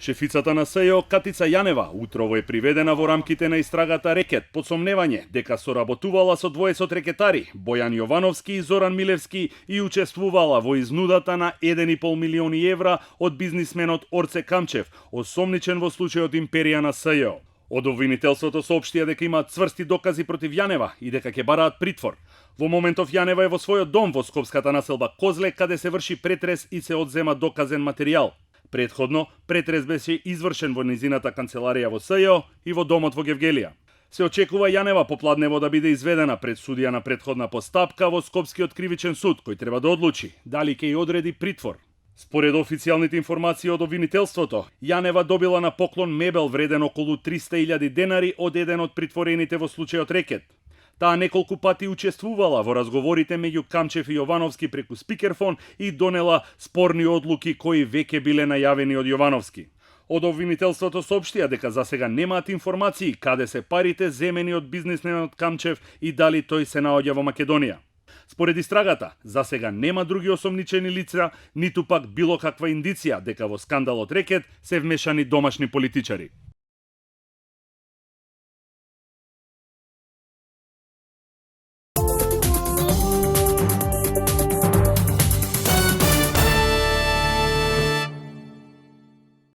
Шефицата на СЈО Катица Јанева утрово е приведена во рамките на истрагата Рекет под сомневање дека соработувала со двоесот рекетари Бојан Јовановски и Зоран Милевски и учествувала во изнудата на 1,5 милиони евра од бизнисменот Орце Камчев, осомничен во случајот Империја на СЈО. Од обвинителството соопштија дека имаат цврсти докази против Јанева и дека ќе бараат притвор. Во моментов Јанева е во својот дом во скопската населба Козле, каде се врши претрес и се одзема доказен материјал. Предходно, претрес беше извршен во низината канцеларија во СЈО и во домот во Гевгелија. Се очекува Јанева попладнево да биде изведена пред судија на предходна постапка во Скопскиот кривичен суд, кој треба да одлучи дали ќе ја одреди притвор. Според официјалните информации од обвинителството, Јанева добила на поклон мебел вреден околу 300.000 денари од еден од притворените во случајот Рекет. Таа неколку пати учествувала во разговорите меѓу Камчев и Јовановски преку спикерфон и донела спорни одлуки кои веќе биле најавени од Јовановски. Од обвинителството соопштија дека засега немаат информации каде се парите земени од бизнисменот Камчев и дали тој се наоѓа во Македонија. Според истрагата, засега нема други осомничени лица, ниту пак било каква индиција дека во скандалот Рекет се вмешани домашни политичари.